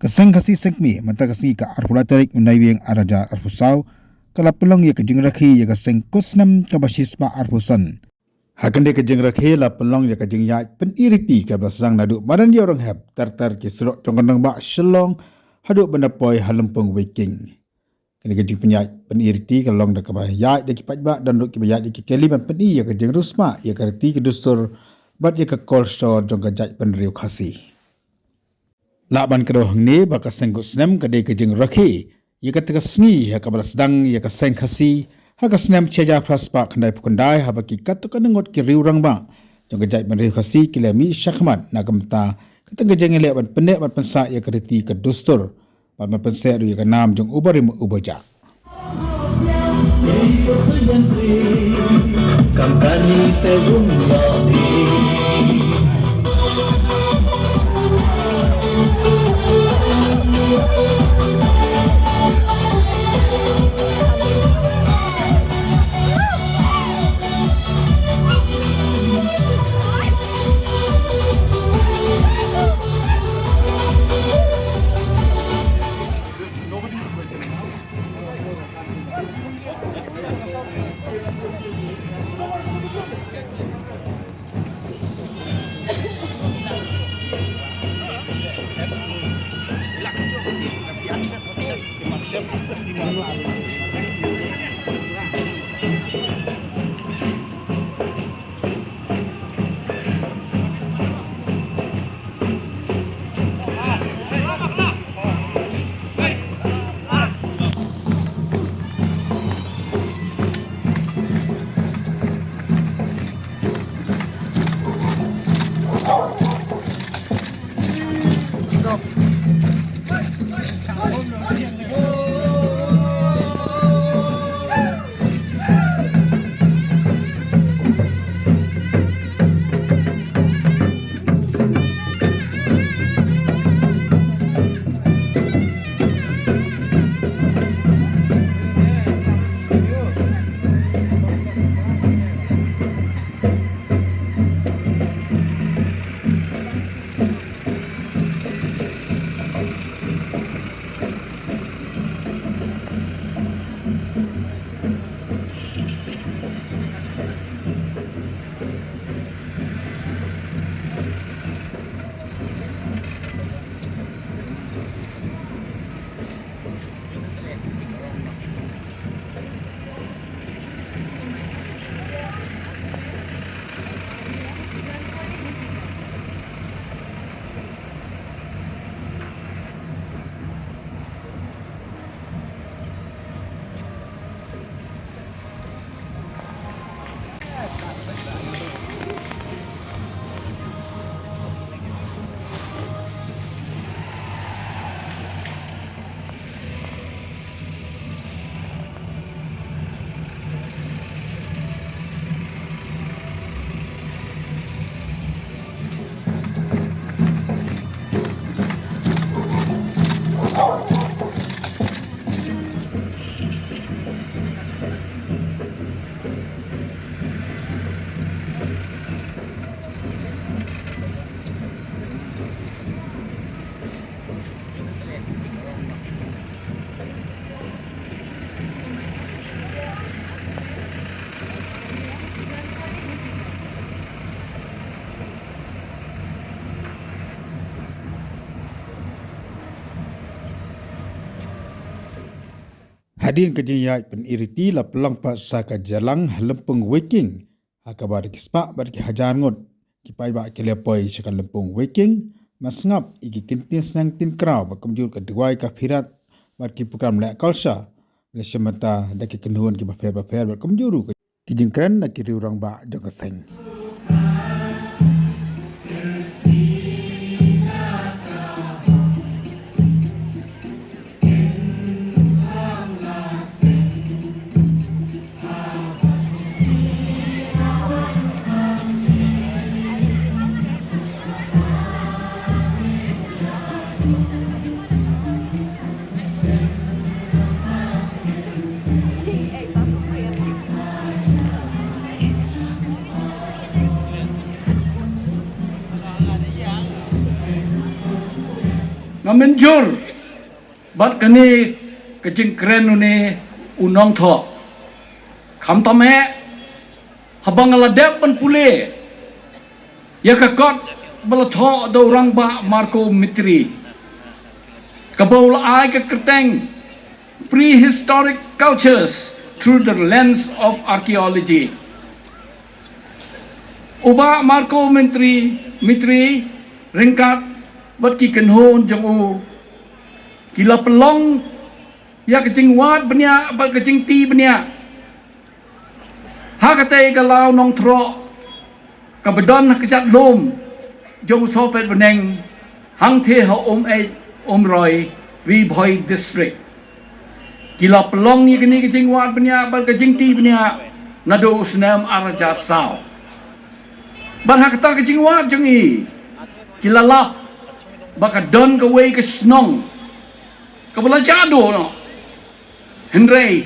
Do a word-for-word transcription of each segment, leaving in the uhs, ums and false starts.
Ka Seng Khasi Seng Kmie mynta ka sngi ka arphew lai tarik u Naiwieng arhajar arphew saw ka la pynlong ïa ka jingrakhe ïa ka seng kut snem kaba shispah arphew san. Ha kane ka jingrakhe la pynlong ïa ka jingïaid pyni riti kaba sdang naduh madan Ïewranghep ter ter ki surok jong ka nongbah Shillong haduh ban da poi ha Lympung Weiking. Kane ka jingpynïaid pyni riti ka long da kaba ïaid da ki paidbah don ruh kiba ïaid da ki kali ban pyni ïa ka jingriewspah ïa ka riti ka dustur bad ïa ka kolshor jong ka jaitbynriew Khasi. Lah ban kdew hangne ba ka seng kut snem ka dei ka jingrakhe ïa kata ka sngi ha kaba la sdang ïa ka seng Khasi ha ka snem shi hajar phra spah khyndaiphew khyndai haba ki katto katne ngut ki riew rangbah jong ka jaitbynriew Khasi ki la mih shakhmat na ka bynta kata ka jingïaleh ban pynneh ban pynsah ïa ka riti ka dustur bad ban pynseh ruh ïa ka nam jong u barim u bajah. Hadien ka jingïaid pyni riti la pynlong pat sa ka jalang ha Lympung Weiking, ha kaba da ki spah bad ki hajar ngut ki paidbah ki la poi sha ka Lympung Weiking ban sngap ïa ki ktien sneng ktien kraw bad kumjuh ka duwai ka phirat bad ki program leh kolshor, la shim bynta da ki kynhun kiba pher bapher bad kumjuh ruh ki jingkren na ki riew rangbah jong ka seng. Nga mynjur bad kane ka jingkren une u nongthoh. Khamtam eh, haba nga la dep ban pule ïa ka kot ba la thoh da u rangbah Marco Mitri, kaba u la ai ka kyrteng Prehistoric Cultures Through the Lens of Archaeology. U Bah Marco Mitri, Mitri ryngkat bad ki kynhun jong u ki la pynlong ïa ka jingwad bniah bad ka jingti bniah ha katei ka law Nongthoh kaba don ha ka jaka lum jong u Sohpetbneng, hangtei ha Umeit Umroi, Ri Bhoi District. Ki la pynlong ïa kane ka jingwad bniah bad ka jingti bniah naduh u snem ar hajar saw. Bad ha kata ka jingwad jong i, ki la lap ba ka don kawei ka shnong kaba la jah duh noh. Hynrei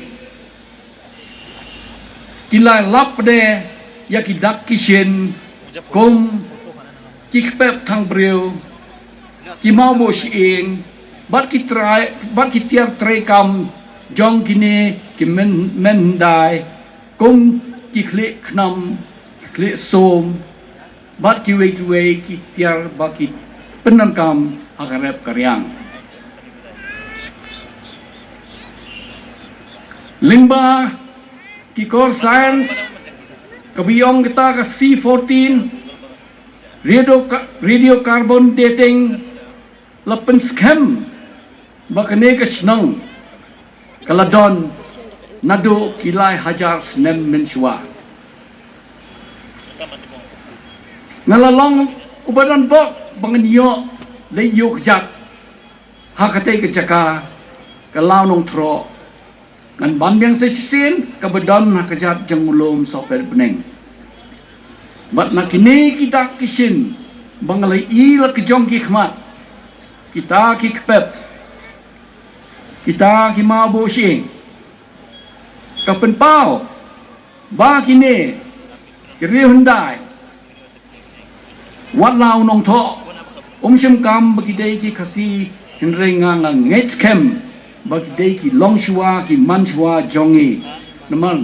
ki la lap de ïa ki dak ki shin kum ki kpep thang briew, ki mawbuh shyieng, bad ki trai, bad ki tiar treikam jong kine ki men, men hyndai, kum ki khlieh khnam, ki khlieh sum, bad kiwei kiwei ki tiar ba ki pyndonkam ha ka rep ka riang. Lyngba ki kor science, kaba ong kita ka C fourteen, radio, radiocarbon dating, la pynskhem ba kane ka shnong ka la don naduh ki lai hajar snem mynshuwa. Nga la long uba don bok ba ngan ïoh leit ïuh kjat ha katei ka jaka, ka law Nongthoh, ngan ban biang sa shisien kaba don ha ka jaka jong u lum Sohpetbneng. Bad na kine ki dak ki shin ba nga la ïohi la ka jong ki khmat, kita ki kpep, kita ki mawbuh shyieng, ka pynpaw ba kine ki riew hyndai wat la u Nongthoh um shym kam ba ki dei ki Khasi, hynrei nga, nga ngeit skhem ba ki dei ki longshuwa, ki manshuwa jong ngi. Namar